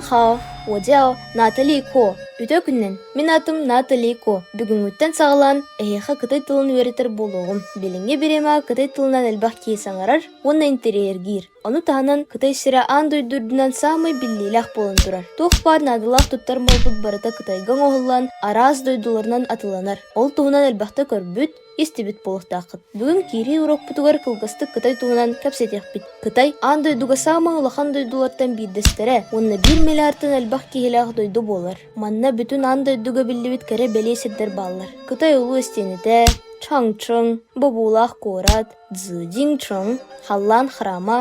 Нимэнхао, Уодьао, Натали Ко. Үтүө күнүнэн! Мин аатым Натали Ко. Бүгүҥҥүттэн саҕалаан эһиэхэ кытай тылын үөрэтэр буолуоҕум. Билиҥҥи бириэмэҕэ кытай тылынан элбэх киһи саҥарар уонна интэриэһиргиир. Ону таһынан Кытай сирэ аан дойду үрдүнэн саамай биллиилээх буолан турар. Туох баар наадалаах туттар малбыт барыта Кытайга оҥоһуллан, араас дойдуларынан атыыланар. Ол туһунан элбэхтэ көрбүт, истибит буолуохтааххыт. Бүгүн киирии уруокпутугар кылгастык Кытай туһунан кэпсэтиэхпит. Кытай аан дойдуга саамай улахан дойдулартан биирдэстэрэ уонна биир миллиардтан элбэх киһилээх дойду буолар. Манна бүтүн аан дойдуга биллибит кэрэ-бэлиэ сирдэр бааллар. Кытай улуу истиэнэтэ, Чаҥчыҥ, бобуулаах куорат, Цзыдиҥчэҥ, халлаан храма,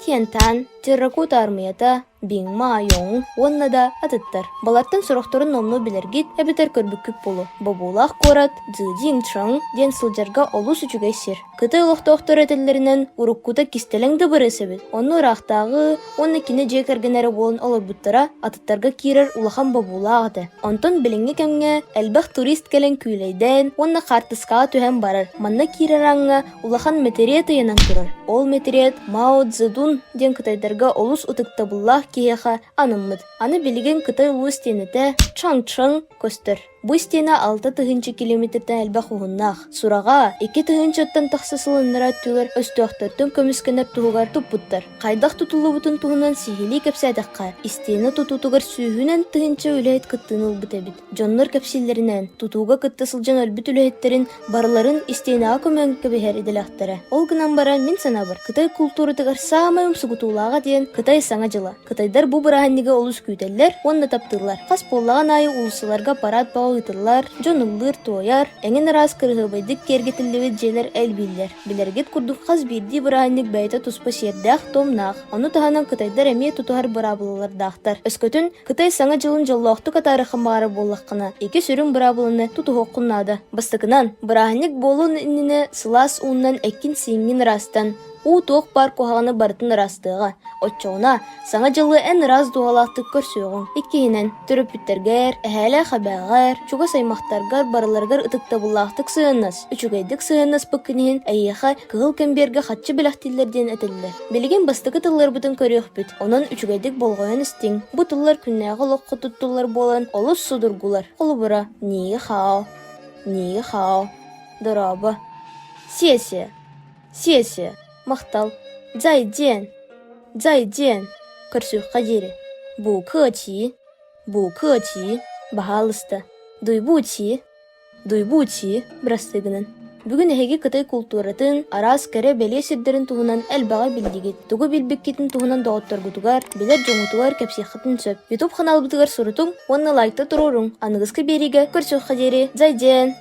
Тяньтань, терракота аармыйата, Биҥ-Ма-Йоҥ уонна да атыттар. Балартан сорохторун номнуо билэргит эбэтэр көрбүккүт буолуо. Бобуулаах куорат Цзыдиҥчэҥ диэн сылдьарга олус үчүгэй сир. Кытай олохтоохторо этэллэринэн, уруккута кистэлэҥ да барыас эбит. Онно ыраахтааҕы уонна кини дьиэ кэргэнэ эрэ буолан олорбуттара атыттарга киирэр улахан бобуулаах этэ. Онтон билиҥҥи кэмҥэ элбэх турист кэлэн күүлэйдээн уонна хаартыскаҕа түһэн барар. Манна киирэр ааҥҥа улахан мэтириэт ыйанан турар. Ол мэтириэт Мао Цзэдун диэн кытайдарга олус ытыктабыллаах киһиэхэ анаммыт. Аны билигин Кытай улуу истиэнэтэ Чаҥчэҥ көстөр. Бу истиэнэ 6000 километртэн элбэх уһуннаах. Сураҕа, 2000-ттан тахса сыл ыннараа өттүгэр өстөөхтөртөн көмүскэнэр туһугар туппуттар. Хайдах тутуллубутун туһунан сиһилии кэпсээтэххэ, истиэнэ тутуутугар сүүһүнэн тыһыынча үлэһит кыттыыны ылбыт эбит. Дьоннор кэпсииллэринэн, тутууга кытта сылдьан өлбүт үлэһиттэрин барыларын истиэнэҕэ көмөн кэбиһэр идэлээхтэрэ. Ол гынан баран, мин санаабар, Кытай култууратыгар саамай умсугутуулааҕа диэн Кытай Саҥа дьыла. Кытайдар бу бырааһынньыгы олус күүтэллэр уонна таптыыллар. Хас буоллаҕын аайы уулуссаларга парад бөҕө ыытыллар, дьон ыллыыр-туойар, эҥин араас кырыһыабайдык киэргэтиллибит дьиэлэр элбииллэр. Билэргит курдук хас биирдии бырааһынньык бэйэтэ туспа сиэрдээх-туомнаах. Ону таһынан кытайдар эмиэ тутуһар быраабылалардаахтар. Өскөтүн Кытай Саҥа дьылын дьоллоохтук атаарыаххын баҕарар буоллаххына, икки сүрүн быраабыланы тутуһуоххун наада. Бастакынан, бырааһынньык буолуон иннинэ сылаас уунан эккин-сииҥҥин ыраастан, уу туох баар куһаҕаны барытын ыраастыаҕа. Оччоҕуна Саҥа дьылы эн ыраас дууһалаахтык көрсүөҕүҥ. Иккиһинэн, төрөппүттэргэр, эһээлээх-эбээҕэр, чугас аймахтаргар барыларыгар ытыктабыллаахтык сыһыаннас. Үчүгэйдик сыһыаннаспыккын иһин эйиэхэ кыһыл кэмбиэргэ харчы бэлэхтииллэр диэн этэллэр. Билигин бастакы тылларбытын көрүөхпүт, онон үчүгэйдик болҕойон истиҥ. Бу тыллар күннээҕи олоххо туттуллар буолан олус судургулар. Холобура, нии-хао, нии-хао, дорообо, сиэсиэ, сиэсиэ, махтал, зайдиэн, зайдиэн, көрсүөххэ диэри, бу-кы-чи, бу-кы-чи, баһаалыста, дуйбу-чи, Дуйбуучи, бырастыы гынан. Бүгүн эһиги Кытай култууратын, араас кэрэ-бэлиэ сирдэрин туһунан элбэҕи биллигит. Тугу билбиккитин туһунан доҕотторгутугар, билэр дьоҥҥутугар кэпсиэххитин сөп. Ютуб ханаалбытыгар сурутуҥ уонна лайкта туруоруҥ. Аныгыскы биэриигэ көрсүөххэ диэри, зайден!